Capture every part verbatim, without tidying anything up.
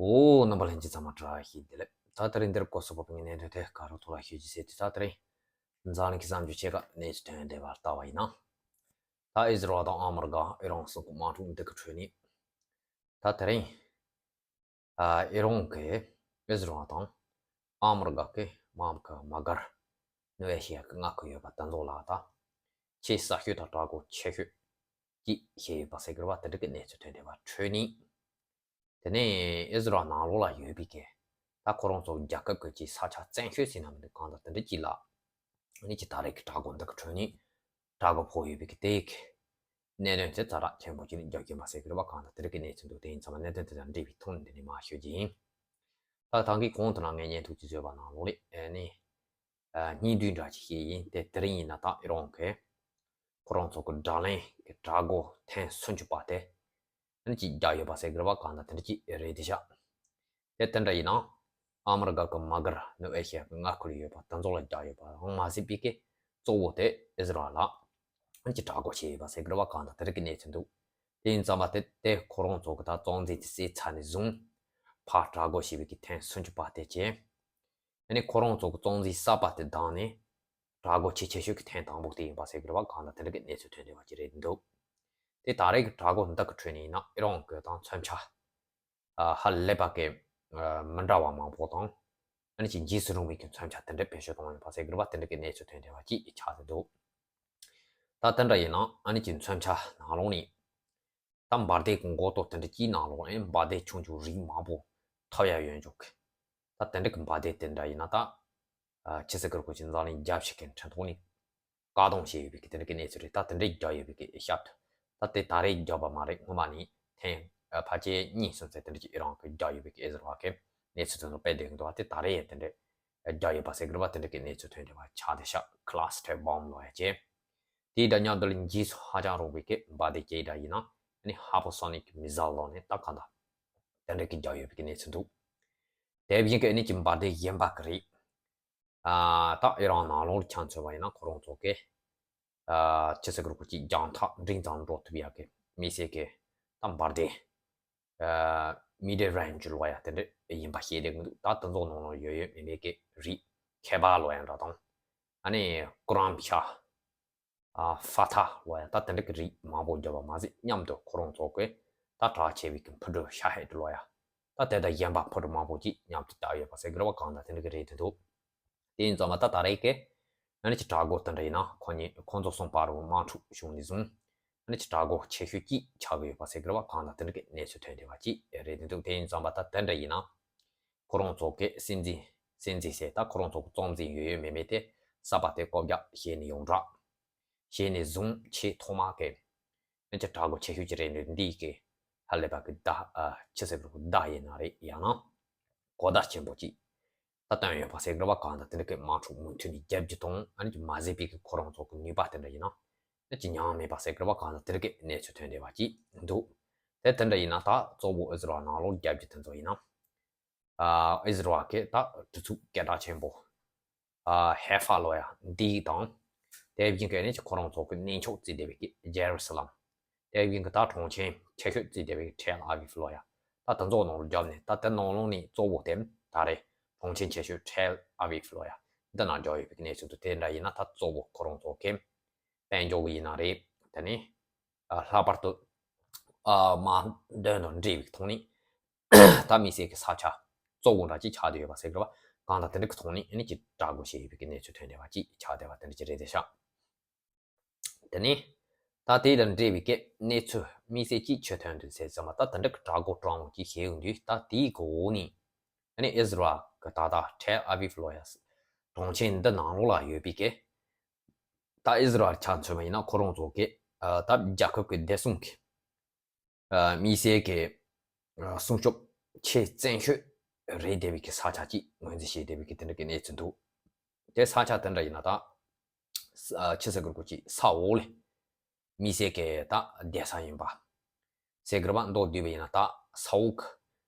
འོ། རྣམ་པ་ལྷན་རྒྱས་ཚང་མ་བཀྲ་ཤིས་བདེ་ལེགས། ད་དེ་རིང་འདིར་སྐོར་སོགས་པ་ངས་གནད་དོན་དེ་ག་རུ་ཐོག་ལ་ཤོད་ཀྱི་ཟེར་དུས། ད་དེ་རིང་འཛམ་གླིང་གི་བསམ་བརྗོད་ཆེ་ཁག་གནས་ཚུལ་ཐོན་བསྡད་པ་ལྟ་བ་ཡིན་ན། ད་ཨི་ཟི་རལ་དང་ཨ་མི་རི་ཀ་ཨི་རན་གསུམ་གི་དམག་འཁྲུག་འདི་གི་ཁྲོད་ནས། ད་དེ་རིང་ཨ་ཨི་རན་གྱིས་ཨི་ཟི་རལ་དང་ཨ་མི་རི་ཀ་གི་དམག་གི་དམག་སྒར་ནུབ་ཨེ་ཤི་ཡ་གི་མངའ་ཁུལ་ཡོད་པ་དེ་ཚོ་ལ་ད་ཆེས་ས་ཤོས་དང་དྲག་རྒོལ་ཆེ་ཤོས་ཀྱི་བྱས་ཡོད་པ་ཟེར་གི་རེད་བ། དེ་འདྲ་གི་གནས་ཚུལ་ཐོན་བསྡད་པ་ཁྲོད་ནས། དེ་ནས་ཨི་ཟི་རལ་ནང་ལོགས་ལ་ཡོད་པའི་གི་ད་ཁོ་རང་ཚོ་རྒྱལ་ཁབ་ཀྱི་ས་ཆ་བཙན་ཤོས་ཟེར་ན་མི་འདུག་གང་ལྟར་དེ་འདྲ་ཅིག་ལ་ཨ་ནི་ཅིག་ད་རེས་ཀྱི་དྲག་རྒོལ་འདི་གི་ཁྲོད་ནས་དྲག་རྒོལ་ཕོག་ཡོད་པའི་གི་དེ་གི་གནད་དོན་དེ་ཛ་དྲག་ཆེན་པོ་ཅིག་རྒྱབ་ཀྱིན་པ་ཟེར་གི་རེད་བ། གང་ལྟར་དེ་འདྲ་གི་གནས་ཚུལ་འདུག་དེ་ཡིན་ཙང་མ་གནད་དོན་དེ་དང་འབྲེལ་བའི་ཐོག་ནས་འདི་ནས་མར་ཤོད་ཀྱི་ཡིན། ད་ད་གིན་གོང་དུ་ནང་ངས་བརྙན་ཐུང་ཅིག་བཟོས་པ་ནང་ལོགས་ལས་ཨ་ནི་ཨ་སྙིང་བསྡུས་འདྲ་ཅིག་བཤད་ཡིན། དེ་དེ་རིང་ཡིན་ན་ད་ཨི་རན་གྱིས་ཁོ་རང་ཚོ་གི་དགྲ་ལན་གྱི་དྲག་རྒོལ་ཐེངས་སུམ་ཅུ་པ་དེ་ཨ་ནི་ཅིག་རྒྱག་ཡོད་པ་ཟེར་གི་རེད་བ། གང་ལྟར་དེ་འདྲ་ཅིག་རེད་དེ་ཤག་དེ་དེ་འདྲ་ཡིན་ན་ཨ་མི་རི་ཀ་གི་དམག་སྒར་ནུབ་ཨེ་ཤི་ཡ་གི་མངའ་ཁུལ་ཡོད་པ་དེ་ཚོ་ལ་རྒྱག་ཡོད་པ་རང་མ་ཟད་པའི་གི་གཙོ་བོ་དེ་ཨི་ཟི་རལ་ལ་ཨ་ནི་ཅིག་དྲག་རྒོལ་བྱས་ཡོད་པ་ཟེར་གི་རེད་བ། གང་ལྟར་དེ་འདྲ་གི་གནས་ཚུལ་འདུག་དེ་ཡིན་ཙང་མ་དེ་དེ་ཁོ་རང་ཚོ་གི་ད་གཙང་འཛིན་དེ་བསད་ཚར་ནས་བཟུང་ཕར་དྲག་རྒོལ་བྱས་པའི་གི་ཐེངས་སུམ་ཅུ་པ་དེ་བྱས། ཨ་ནི་ཁོ་རང་ཚོ་གི་གཙང་འཛིན་གསར་པ་དེ་བདམས་ནས་དྲག་རྒོལ་ཆེས་ཆེ་ཤོས་ཀྱི་ཐེངས་དང་པོ་དེ་ཡིན་པ་ཟེར་གི་རེད་བ། གང་ལྟར་དེ་འདྲ་གི་གནས་ཚུལ་ཐོན་བསྡད་པ་ཅིག་རེད་འདུག་དེ་ད་རེས་ཀྱི་དྲག་རྒོལ་འདི་གི་ཁྲོད་ནས་ཡིན་ན་ཨི་རན་གྱི་དང་མཚོན་ཆ་ཨ་ཧ་ལས་པ་གི་ཨ་མི་འདྲ་བ་མང་པོ་དང་། ཨ་ནི་ཅིག་འཇིགས་སུ་རུང་བའི་གི་མཚོན་ཆ་དེ་འདྲ་བེད་སྤྱོད་གཏོང་ཡོད་པ་ཟེར་གི་རེད་བ། དེ་འདྲ་གི་གནས་ཚུལ་ཐོན་བསྡད་པ་ཅིག་ཆགས་བསྡད་འདུག་ད་དེ་འདྲ་ཡིན་ན་ཨ་ནི་ཅིག་མཚོན་ཆ་ནང་ལོགས་ནས། ད་འབར་མདེལ་གྱི་མགོ་ཏོ་དེ་འདྲ་གཅིག་ནང་ལོགས་ཨེ་འབར་མདེལ་ཆུང་ཆུང་རིགས་མང་པོ་ཐོབ་ཡ་ཡོད་འཇུག་ད་དེ་འདྲ་གི་འབར་མདེལ་དེ་འདྲ་ཡིན་ན་ད་ཨ་ཕྱི་སྲིད་ཀྱི་རྒྱལ་ཁབ་ཅིག་འཛམ་གླིང་རྒྱལ་སྤྱི་གི་འཕྲིན་ཐོག་ནས་བཀག་སྡོམ་བྱས་ཡོད་པའི་གི་དེ་འདྲ་གི་གནས་ཚུལ་རེད། ད་དེ་འདྲ་རྒྱག་ཡོད་པའི་གི་ཤར་དུ་ད་དེ་ད་རེས་རྒྱག་པ་མ་རེད། སྔོན་མ་ནས་ཐེངས་ཨ་ཕལ་ཆེར་གཉིས་གསུམ་ཙམ་དེ་འདྲ་གི་ཨི་རན་གི་རྒྱག་ཡོད་པའི་གི་ཨི་ཟི་རལ་གི་གནས་ཚུལ་དེ་ཚོ་སྤེལ་བསྡད་ཀྱི་འདུག་བ། དེ་ད་རེས་ཡང་དེ་འདྲ་རྒྱག་ཡོད་པ་ཟེར་གི་རེད་བ། དེ་འདྲ་གི་གནས་ཚུལ་ཐོན་བསྡད་པ་ཆགས་བསྡད་ཤག cluster bomb ལབ་ཡ་བྱས། དེ་དང་མཉམ་དུ་ལ་འཇིགས་སུ་ཧ་ཅང་རུང་བའི་གི་འབར་མདེལ་ཅིག་འདྲ་ཡིན་ན་ཨ་ནི་hypersonic missile ལབ་ནས་ད་གང་ལྟར་དེ་འདྲ་གི་རྒྱག་ཡོད་པའི་གི་གནས་ཚུལ་འདུག་དེ་བཞིན་གི་ཨ་ནི་ཅིག་འབར་མདེལ་གཞན་པ་གི་རིགས་ཨ་ད་ཨི་རན་ནང་ལོགས་ལ་ཆ་མཚོན་པ་ཡིན་ན་ཁོ་རང་ཚོ་གི་ཨ་ཕྱི་སྲིད་ཀྱི་རུ་ཁག་ཅིག་རྒྱང་ཐག་འབྲིང་ཙམ་འགྲོ་ཐུབ་ཡ་གི་དམིགས་བསལ་གི་ད་འབར་མདེལ་ཨ་mid range ལབ་ཡ་དེ་འདྲ་ཡིན་པ་ཤེས་བསྡད་ཀྱི་འདུག་ད་དེ་ཚོ་ནང་ལ་ཡོད་ཡོད་མེད་མེད་གི་རིགས་མཁས་པ་ལབ་ཡ་འདྲ་དང་། ཨ་ནི་ཀུ་རམ་ཤ་ཨ་ཧྥ་ཐ་ལབ་ཡ་ད་དེ་འདྲ་གི་རིགས་མང་པོ་བརྒྱབ་པ་མ་ཟད་མཉམ་དུ་ཁོ་རང་ཚོ་གི་ད་གྲགས་ཆེ་བའི་གི་འཕུར་གྲུ་ཤ་ཧེད་ལབ་ཡ་ད་དེ་དང་གཞན་པ་འཕུར་གྲུ་མང་པོ་ཅིག་མཉམ་དུ་བཏགས་ཡོད་པ་ཟེར་གི་རེད་བ། གང་ལྟར་དེ་འདྲ་གི་རེད་དེ་འདུག་དེ་ཡིན་ཙང་མ་ད་ད་རེས་ཀྱི་ཨ་ནི་ཅིག་དྲག་རྒོལ་དེ་འདྲ་ཡིན་ན་ཁོ་གཉིས་ཁོང་ཚོ་གསུམ་བར་དུ་དམག་འཁྲུག་བྱུང་ནས་བཟུང་ཨ་ནི་ཅིག་དྲག་རྒོལ་ཆེ་ཤོས་ཅིག་ཆགས་ཀྱི་ཡོད་པ་ཟེར་གི་རེད་བ། གང་ལྟར་དེ་འདྲ་གི་གནས་ཚུལ་ཐོན་བསྡད་པ་ཅིག་རེད་དེ་འདུག་དེ་ཡིན་ཙང་མ་ད་དེ་འདྲ་ཡིན་ན། ཁོ་རང་ཚོ་གི་སྲིད་འཛིན་སྲིད་འཛིན་ཟེར་ད་ཁོ་རང་ཚོ་གི་གཙང་འཛིན་ཡོད་ཡོད་མེད་མེད་དེ་གསར་པ་དེ་བཀོད་རྒྱ་བྱས་ནས་ཡོངས་གྲགས་བྱས་ནས་བཟུང་ཆེས་ཐོག་མ་གི་ཨ་ནི་ཅིག་དྲག་རྒོལ་ཆེ་ཤོས་ཅིག་རེད་འདུག་འདི་གི་ཧ་ལས་པ་གི་བརྡ་ཨ་ཕྱི་སྲིད་ཀྱི་བརྡ་ཡིན་ན་རེད། ཡང་ན་གོ་བརྡ་ཆེན་པོ་ཅིག་ད་བཏོན་ཡོད་པ་ཟེར་གི་རེད་བ། གང་ལྟར་དེ་འདྲ་གི་དམག་འཁྲུག་མུ་མཐུད་ནས་རྒྱབ་རྒྱུ་དང་ཨ་ནི་ཅིག་མ་ཟད་པའི་གི་ཁོ་རང་ཚོ་གི་ནུས་པ་དེ་འདྲ་ཡིན་ན་ཨ་ནི་ཅིག་ཉམས་མེད་པ་ཟེར་གི་རེད་བ། གང་ལྟར་དེ་འདྲ་གི་གནས་ཚུལ་ཐོན་བསྡད་པ་ཅིག་འདུག་དེ་དེ་འདྲ་ཡིན་ན་ད་གཙོ་བོ་ཨི་ཟི་རལ་ནང་ལོགས་རྒྱབ་རྒྱུ་དེ་ཚོ་ཡིན་ན། ཨ་ཨི་ཟི་རལ་གྱི་ད་གྲུ་ཚུགས་སྐད་གྲགས་ཆེན་པོ་ཨ་ཧེ་ཧྥ་ལབ་ཡ་འདི་དང་། དེ་བཞིན་གྱི་ཨ་ནི་ཅིག་ཁོ་རང་ཚོ་གི་གནས་མཆོག་བརྩི་བསྡད་པའི་གི་ཇེ་རུ་སི་ལམ། དེ་བཞིན་གྱི་ད་གྲོང་ཁྱེར་ཆེ་ཤོས་བརྩི་བསྡད་པའི་ཐེལ་ཨ་བིབ་ལབ་ཡ། ད་དེ་ཚོ་ནང་ལ་རྒྱབ་ནས་ད་དེ་ནང་ལོགས་ནས་གཙོ་བོ་དེ་ད་རེས་གྲོང་ཁྱེར་ཆེ་ཤོས་ཐེལ་ཨ་བིབ་ལབ་ཡ་འདི་ནང་རྒྱག་ཡོད་པའི་གི་གནས་ཚུལ་འདུག་དེ་འདྲ་ཡིན་ན་ད་གཙོ་བོ་ཁོ་རང་ཚོ་གི་དཔལ་འབྱོར་གྱི་ཡིན་ན་རེད། དེ་ནས་ཨ་ལྷག་པར་དུ་ཨ་དམག་དོན་དང་འབྲེལ་བའི་ཐོག་ནས་ད་དམིགས་བསལ་གྱི་ས་ཆ་གཙོ་བོ་འདྲ་ཅིག་ཆགས་བསྡད་ཡོད་པ་ཟེར་དགོས་པ། གང་ལྟར་དེ་འདྲ་གི་ཐོག་ནས་ཨ་ནི་ཅིག་དྲག་རྒོལ་བྱས་ཡོད་པའི་གནས་ཚུལ་ཐོན་བསྡད་པ་ཅིག་ཆགས་བསྡད་པ་དེ་འདྲ་ཅིག་རེད་དེ་ཤག་དེ་ནས་ད་དེ་དང་འབྲེལ་བའི་གི་གནས་ཚུལ་དམིགས་བསལ་ཅིག་ཆེ་ཐོན་འདུག་ཟེར་ཙམ་པ། ད་དེ་འདྲ་གི་དྲག་རྒོལ་སྤྲང་བོ་ཅིག་བྱས་ཡོང་དུས་ད་དེའི་གི་འོག་ནས་ཨ་ནི་ཨི་ཟི་རལ་གི་ད་ལྟ་ཐེལ་ཨ་བིབ་ལབ་ཡ་གྲོང་ཁྱེར་འདི་ནང་ལོགས་ལ་ཡོད་པའི་གི་ད་ཨི་ཟི་རལ་ཆ་མཚོན་པ་ཡིན་ན་ཁོ་རང་ཚོ་གི་ཨ་ད་རྒྱལ་ཁབ་ཀྱི་བདེ་སྲུང་གི་ཨ་དམིགས་བསལ་གྱི་ཨ་སྲུང་སྐྱོབ་ཆེས་བཙན་ཤོས་རེད་བསྡད་པའི་གི་ས་ཆ་ཅིག་ངོས་འཛིན་བྱས་བསྡད་པའི་གི་དེ་འདྲ་གི་གནས་ཚུལ་འདུག་དེ་ས་ཆ་དེ་འདྲ་ཡིན་ན་ད་ཨ་ཕྱི་སྲིད་ཀྱི་རུ་ཁག་ཅིག་ས་འོག་ལས་དམིགས་བསལ་གྱི་ད་བསྡད་ས་ཡིན་པ་ཟེར་གི་རེད་པ། མདོར་བསྡུས་པ་ཡིན་ན་ད་ས་འོག་གི་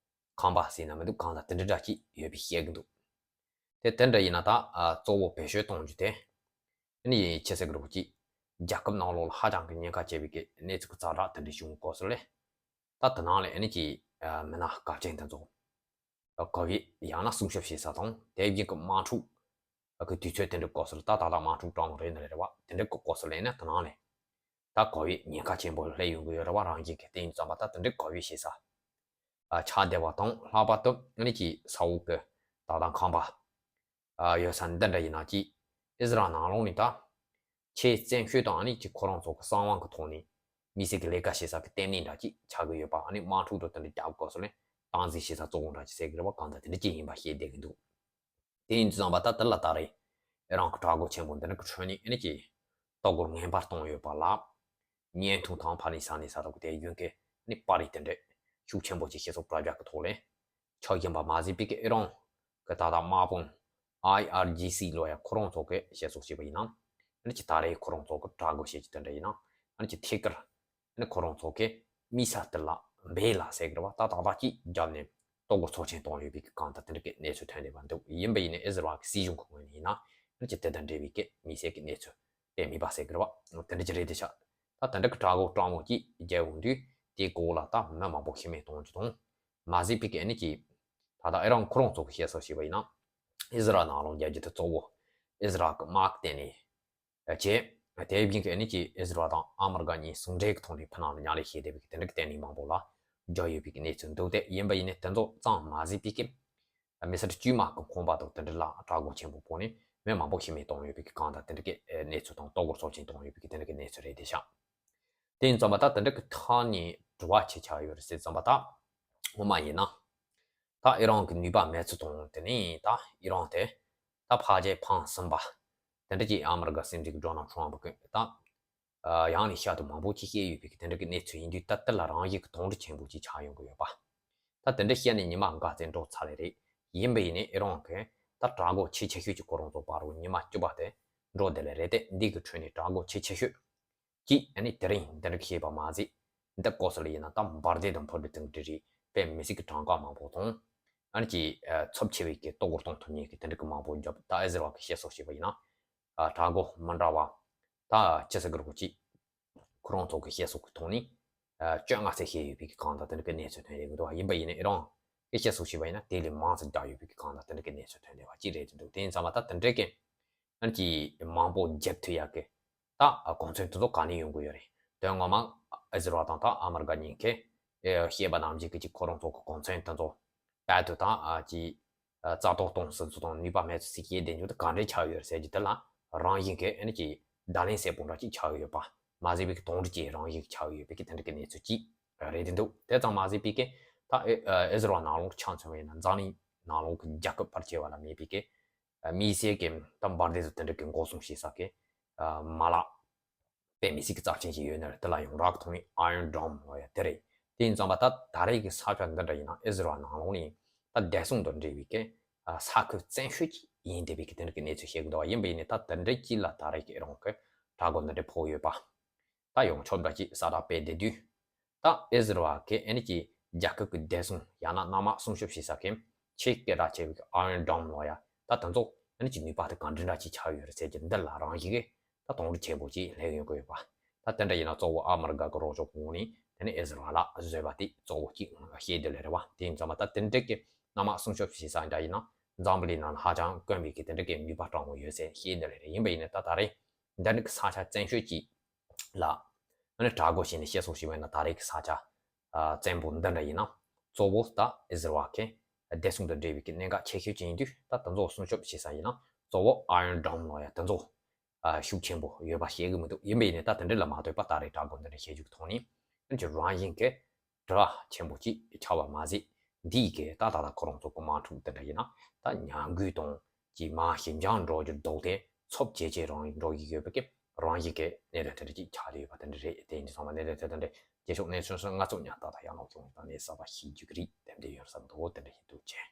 ཁང་པ་ཟེར་ན་མི་འདུག་གང་ལྟར་དེ་འདྲ་འདྲ་ཅིག་ཡོད་པའི་བཤད་གི་འདུག་དེ་དེ་འདྲ་ཡིན་ན་ད་ཨ་གཙོ་བོ་བེད་སྤྱོད་གཏོང་རྒྱུ་དེ་ཨ་ནི་ཕྱི་སྲིད་ཀྱི་རུ་ཁག་ཅིག་རྒྱལ་ཁབ་ནང་ལོགས་ལ་ཧ་ཅང་གི་ཉེན་ཁ་ཆེ་བའི་གི་གནས་ཚུལ་གྱི་ཛ་དྲག་དེ་འདྲ་བྱུང་གོ་སོང་ལས། ད་དེ་ནང་ལས་ཨ་ནི་ཅིག་ཨ་མི་སྣ་འགབ་ཆེན་དེ་ཚོ་ ག་བའི་ཡང་ན་སྲུང་སྐྱོབ་བྱེད་ས་དང་དེ་བཞིན་གྱི་དམག་འཁྲུག་གི་དུས་ཚོད་དེ་འདྲའི་སྐབས་སུ་ད་ད་ལྟ་དམག་འཁྲུག་གྲང་མོ་རེད་ནི་རེད་བ། དེ་འདྲའི་སྐབས་སུ་ལེན་ན་དེ་ནང་ནས་ད་ག་བའི་ཉེན་ཁ་ཆེན་པོ་སླེབས་ཡོང་གི་ཡོད་རེད་བ། རང་བཞིན་གྱི་བསྟན་ཙམ་པ་ད་དེ་འདྲའི་ག་བའི་བྱེད་ས་ཆགས་བསྡད་པ་དང་། ལྷག་པར་དུ་ཨ་ནི་ཀྱི་ས་འོག་གི་ད་ལྟ་ཁང་པ་ཡོད་ས་འདི་འདྲ་ཡིན་ན་ཀྱི་ཨི་ཟི་རལ་ནང་ལོགས་ནས་ད་ཆེས་བཙན་ཤོས་དང་ཨ་ནི་ཀྱི་ཁོ་རང་ཚོ་གི་གསང་བ་གི་ཐོག་ནས་མི་སེར་གྱི་ལས་ཀ་བྱེད་ས་གི་ལྟེ་གནས་འདྲ་ཅིག་ཆགས་ཀྱི་ཡོད་པ། ཨ་ནི་དམག་འཁྲུག་དང་དེ་འདྲ་རྒྱག་སྐབས་སུ་ལ་སྟངས་འཛིན་བྱེད་ས་གཙོ་བོ་འདྲ་ཅིག་ཟེར་གྱི་རེད་བ། གང་ལྟར་དེ་འདྲ་ཅིག་ཡིན་པ་ཤེས་བསྡད་ཀྱི་འདུག་དེ་ཡིན་དུས་ཙམ་པ་ད་དེ་ལ་ད་རེས་ཨི་རན་གྱི་དྲག་རྒོལ་ཆེན་པོ་འདི་འདྲ་གི་ཁྲོད་ནས་ཨ་ནི་ཀྱི་ལྟོ་གོས་ངན་པ་བཏང་ཡོད་པ་ལ་བརྙན་ཐུང་དང་ཕ་ནི་ས་ནི་ས་དང་དེ་ཡོན་གྱི་ཨ་ནི་པར་རིས་དེ་འདྲ་ཤུགས་ཆེན་པོ་ཅིག་སྤྱི་ཚོགས་དྲ་རྒྱ་གི་ཐོག་ལ་ཆགས་བཞིན་པ་མ་ཟད་པའི་གི་ཨི་རན་གི་ད་ལྟ་དམག་དཔུང་ཨའི་ཨར་ཇི་སི་ལོ་ཡ་ཁོ་རང་ཚོ་གི་བཤད་སོགས་བྱས་པ་ཡིན་ན། ཨ་ནི་ཀྱི་ད་རེས་ཁོ་རང་ཚོ་གི་དྲག་རྒོལ་བྱེད་ཀྱི་དེ་འདྲ་ཡིན་ན། ཨ་ནི་ཀྱི་ཐད་ཀར་ཨ་ནི་ཁོ་རང་ཚོ་གི་མི་ས་དེ་ལ་འབེད་ལ་ཟེར་གི་རེད་བ། ད་ཏག་ཏག་ཅིག་རྒྱབ་ནས་ལྟོ་གོས་ཚབས་ཆེན་བཏང་ཡོད་པའི་གི་གང་ལྟར་དེ་འདྲ་གི་གནས་ཚུལ་ཐོན་བསྡད་པ་འདུག་ཡིན་པ་ཡིན་ནའི་ཨི་ཟི་རལ་གི་སྲིད་གཞུང་གི་ངོས་ནས་ཡིན་ན་ཨ་ནི་ཀྱི་དེ་དང་འབྲེལ་བའི་གི་མི་སེར་གི་གནས་ཚུལ་དེ་མེད་པ་ཟེར་གི་རེད་བ། དེ་འདྲ་ཅིག་རེད་དེ་ཤག་ད་དེ་འདྲ་གི་དྲག་རྒོལ་སྤྲང་མོ་ཅིག་རྒྱག་ཡོང་དུས་དེའི་སྐོར་ལ་ད་མི་མང་པོ་ཤི་རྨས་གཏོང་རྒྱུ་དང་། མ་ཟད་པའི་གི་ཨ་ནི་ཀྱི་ད་ལྟ་ཨི་རན་ཁོ་རང་ཚོ་གི་བཤད་སོགས་བྱས་པ་ཡིན་ན། ཨི་ཟི་རལ་ནང་ལོགས་རྒྱག་རྒྱུ་དེ་གཙོ་བོ་ཨི་ཟི་རལ་གི་དམག་གི་སྟེང་ནས་བྱས། དེ་བཞིན་གི་ཨ་ནི་ཀྱི་ཨི་ཟི་རལ་དང་ཨ་མི་རི་ཀ་གཉིས་ཟུང་འབྲེལ་གི་ཐོག་ནས་ཕུ་ནང་ལ་མྱ་ལས་བྱས་བསྡད་པའི་གི་དེ་འདྲ་གི་ལྟེ་གནས་མང་པོ་ལ་རྒྱག་ཡོད་པའི་གི་གནས་ཚུལ་འདུག་སྟེ། ཡིན་པ་ཡིན་ནའི་དེ་ཚོ་ཙམ་མ་ཟད་པའི་གི་མི་སེར་དཀྱུས་མ་གི་ཁང་པ་དང་དེ་འདྲ་ལ་དྲག་རྒོལ་ཆེན་པོ་ཕོག་ནས་མི་མང་པོ་ཤི་རྨས་གཏོང་ཡོད་པའི་གི་གང་ལྟར་དེ་འདྲ་གི་གནས་ཚུལ་དང་ལྟོ་གོས་ཚབས་ཆེན་གཏོང་ཡོད་པའི་གི་དེ་འདྲ་གི་གནས་ཚུལ་རེད་དེ་ཤག་དེ་ཡིན་ཙམ་པ་ད་དེ་འདྲ་གི་ཐོག་ནས་དྲི་བ་ཅི་ཆགས་ཡོད་རེད་ཟེར་ཙམ་པ་ད་ངོ་མ་ཡིན་ན། ད་ཨི་རན་གི་ནུས་པ་མེད་ཚུལ་དང་དེ་ནས་ད་ཨི་རན་དེ་ད་ཕལ་ཆེར་ཕམ་ཟིན་པ་དེ་འདྲ་ཅིག་ཨ་མི་རི་ཀ་སྲིད་འཛིན་གི་ཌོ་ནལ་ཊམ་པ་གི་ད་ཡང་ནས་བསྐྱར་དུ་མང་པོ་ཅིག་བཤད་ཡོད་པའི་གི་དེ་འདྲ་གི་གནས་ཚུལ་ཡིན་དུས། ད་དེ་ལ་རང་ཡིག་གི་དོགས་འདྲི་ཆེན་པོ་ཅིག་ཆགས་ཡོང་གི་ཡོད་པ། ད་དེ་འདྲ་བཤད་ནས་ཉི་མ་འགའ་ཙམ་འགྲོ་ཚར་ལེ་རེད། ཡིན་པ་ཡིན་ནའི་ཨི་རན་གི་ད་དྲག་རྒོལ་ཆེས་ཆེ་ཤོས་ཀྱི་ཁོ་རང་ཚོ་བར་རུ་ཉི་མ་བཅུ་པ་དེ་འགྲོ་བསྡད་ལེ་རེད་དེ། འདི་གི་ཁྲོད་ནས་དྲག་རྒོལ་ཆེས་ཆེ་ཤོས་ཀྱིས་ཨ་ནི་དེ་རིང་འདི་འདྲ་གི་བཤད་པ་མ་ཟད། འདི་སྐོར་སུ་ལ་ཡིན་ན་ད་འབར་མདེལ་དང་འཕུར་གྲུ་དང་འབྲི་རིགས་དཔེ་མི་སྲིད་ཀྱི་གྲངས་ཀ་མང་པོ་དང་། ཨ་ནི་ཀྱི་ཚབས་ཆེ་བའི་གི་ལྟོ་གོས་གཏོང་ཐུབ་མཁན་གྱི་དེ་འདྲ་གི་མང་པོ་བརྒྱབ། ད་ཨི་ཟི་རལ་གི་བཤད་སོགས་བྱས་པ་ཡིན་ན། དྲག་རྒོལ་མི་འདྲ་བ་ད་ཅི་ཟེར་གི་རེད་གོ་ཅིག་ཁོ་རང་ཚོ་གི་བཤད་སོགས་ཀྱི་ཐོག་ནས་བཅོ་ལྔ་ཙམ་བཤད་ཡོད་པའི་གི་གང་ལྟར་དེ་འདྲ་གི་གནས་ཚུལ་ཐོན་ཡོད་གི་འདུག་ཡིན་པ་ཡིན་ནའི་ཨི་རན་གི་བཤད་སོགས་བྱས་པ་ཡིན་ན་དེ་ལས་མང་ཙམ་བརྒྱབ་ཡོད་པའི་གི་གང་ལྟར་དེ་འདྲ་གི་གནས་ཚུལ་ཐོན་བསྡད་པ་ཅིག་རེད་དེ་འདུག་དེ་ཡིན་ཙང་མ་ད་དེ་འདྲ་གི་ཨ་ནི་ཀྱི་མང་པོ་བརྒྱབ་ཐུབ་ཡག་གི་ད་གོ་མཚོན་དེ་ཚོ་ག་ནས་ཡོང་གི་ཡོད་རེད། དོན་ངོ་མ་ཨི་ཟི་རལ་དང་ད་ཨ་མི་རི་ཀ་གཉིས་ཀས་བཤད་པ་ནང་བཞིན་གི་ཅིག་ཁོ་རང་ཚོ་གི་གོ་མཚོན་དེ་ཚོ་རྦད་དེ་ད་ཅིག་རྩ་གཏོར་གཏོང་ཟིན་ཚུལ་དང་ནུས་པ་མེད་ཚུལ་ཟེར་བཤད་བསྡད་རྒྱུ་དེ་ག་འདྲས་ཆགས་ཡོད་རེད་ཟེར་རྒྱུ་དེ་ལ་རང་བཞིན་གི་ཨ་ནི་ཀྱི་བརྡ་ལན་གསལ་པོ་འདྲ་ཅིག་ཆགས་ཡོད་པ་མ་ཟད་པའི་གི་དོགས་འདྲི་ཅིག་རང་བཞིན་གི་ཆགས་ཡོད་པའི་གི་དེ་འདྲ་གི་གནས་ཚུལ་ཅིག་རེད་དེ་འདུག་དེ་ཙམ་མ་ཟད་པའི་གི་ད་ཨི་ཨི་ཟི་རལ་ནང་ལོགས་ཆ་མཚོན་པ་ཡིན་ན་འཛམ་གླིང་ནང་ལོགས་གི་རྒྱལ་ཁབ་ཕལ་ཆེ་བ་ལ་མེད་པའི་གི་དམིགས་བསལ་གྱི་ད་འབར་མདེལ་དང་དེ་འདྲ་གི་འགོག་སྲུང་བྱེད་ས་གི་མ་ལག་དཔེ་མི་སྲིད་ཀྱི་རྩ་ཆེན་ཞིག་ཡོད་ནི་རེད། དེ་ལ་ཡོངས་གྲགས་ཀྱི་ཐོག་ནས་Iron Dome ལབ་ཡ་དེ་རེད། དེ་ཡིན་ཙང་མ་ད་ད་རེས་ཀྱི་ས་ཆ་འདི་འདྲ་ཡིན་ན་ཨི་ཟི་རལ་ནང་ལོགས་ནས་ད་བདེ་སྲུང་དང་འབྲེལ་བའི་གི་ས་ཁུལ་བཙན་ཤོས་ཅིག་ཡིན་བསྡད་པའི་གི་དེ་འདྲ་གི་གནས་ཚུལ་བཤད་གི་འདུག་ཡིན་པ་ཡིན་ནའི་ད་དེ་འདྲ་ཅིག་ལ་ད་རེས་ཀྱི་ཨི་རན་གི་དྲག་རྒོལ་འདི་འདྲ་ཕོག་ཡོད་པ། ད་ཡོངས་ཁྱབ་འདྲ་ཅིག་ས་བསྒྲགས་སྤེལ་བསྡད་དུས། ད་ཨི་ཟི་རལ་གི་ཨ་ནི་ཀྱི་རྒྱལ་ཁབ་ཀྱི་བདེ་སྲུང་ཡང་ན་གནམ་དམག་སྲུང་སྐྱོབ་བྱེད་ས་གི་ཆེས་སྐད་གྲགས་ཆེ་བའི་Iron Dome ལབ་ཡ་ད་དེ་ཚོ་ཨ་ནི་ཀྱི་ནུས་པ་དེ་ག་འདྲ་འདྲ་ཅིག་ཆགས་ཡོད་རེད་ཟེར་གྱི་འདི་ལ་རང་བཞིན་གྱི་ད་དོགས་འདྲི་ཆེན་པོ་ཅིག་སླེབས་ཡོང་གི་ཡོད་པ། ད་དེ་འདྲ་ཡིན་ན་གཙོ་བོ་ཨ་མི་རི་ཀ་གི་རོགས་སྐྱོབ་ངོས་ནས་དེ་ནི་ཨི་ཟི་རལ་ལ་བཟོས་པ་དེ་གཙོ་བོ་ཅིག་བཤད་བསྡད་ལེ་རེད་བ། དེ་ཡིན་ཙང་མ་ད་དེ་འདྲ་གི་གནམ་དམག་སྲུང་སྐྱོབ་བྱེད་ས་འདྲ་ཡིན་ན་འཛམ་བུ་གླིང་ནང་ལ་ཧ་ཅང་དཀོན་པའི་གི་དེ་འདྲ་གི་ནུས་པ་སྤྲང་བོ་ཡོད་ཟེར་བཤད་བསྡད་ལེ་རེད། ཡིན་པ་ཡིན་ནའི་ད་ད་རེས་འདི་འདྲ་གི་ས་ཆ་བཙན་ཤོས་ཅིག་ལ་ཨ་ནི་དྲག་རྒོལ་བྱས་ནས་བཤད་སོགས་བྱས་པ་ཡིན་ན་ད་རེས་ཀྱི་ས་ཆ་བཙན་པོ་འདི་འདྲ་ཡིན་ན་གཙོ་བོ་ད་ཨི་ཟི་རལ་གི་བདེ་སྲུང་དང་འབྲེལ་བའི་གི་གནད་འགག་ཆེ་ཤོས་ཅིག་ཡིན་དུས། ད་དེ་ཚོ་སྲུང་སྐྱོབ་བྱེད་ས་ཡིན་ན་གཙོ་བོ་Iron Dome ལབ་ཡ་དེ་ཚོ་ཤུགས་ཆེན་པོ་ཡོད་པ་ཤེས་གི་མི་འདུག་ཡིན་པ་ཡིན་ནའི་ད་དེ་འདྲ་ལ་མ་ལྟོས་པར་ད་རེས་དྲག་རྒོལ་འདི་འདྲ་བྱེད་རྒྱུ་གི་ཐོག་ནས་ཨ་ནི་ཀྱི་རང་བཞིན་གི་དྲི་བ་ཆེན་པོ་ཅིག་ཆགས་པ་མ་ཟད། འདིའི་གི་ད་ད་ལྟ་ཁོ་རང་ཚོ་གི་དམག་འཁྲུག་དེ་འདྲ་ཡིན་ན་ད་ཉམས་རྒུད་དང་ཀྱི་མར་ཞི་འཇགས་འགྲོ་རྒྱུར་ལྡོག་སྟེ་ཚབས་ཇེ་ཆེ་རང་འགྲོ་གི་ཡོད་པའི་གི་རང་བཞིན་གི་གནད་དོན་དེ་འདྲ་ཅིག་ཆགས་ཡོད་པ་དེ་འདྲ་རེད། དེ་ཡིན་དུས་ཚང་མ་གནད་དོན་དེ་འདྲ་རྗེས་ཕྱོགས་གནས་ཚུལ་སོགས་ང་ཚོ་ཉག་ཏག་ཏག་ཡང་ལོག་ཡོང་དང་ནས་གསར་པ་ཤེས་རྒྱུ་གི་རེད། དེ་འདྲ་ཡོད་བསམ་འདུག་དེ་འདྲ་ཡིན་འདུག་ཅེས།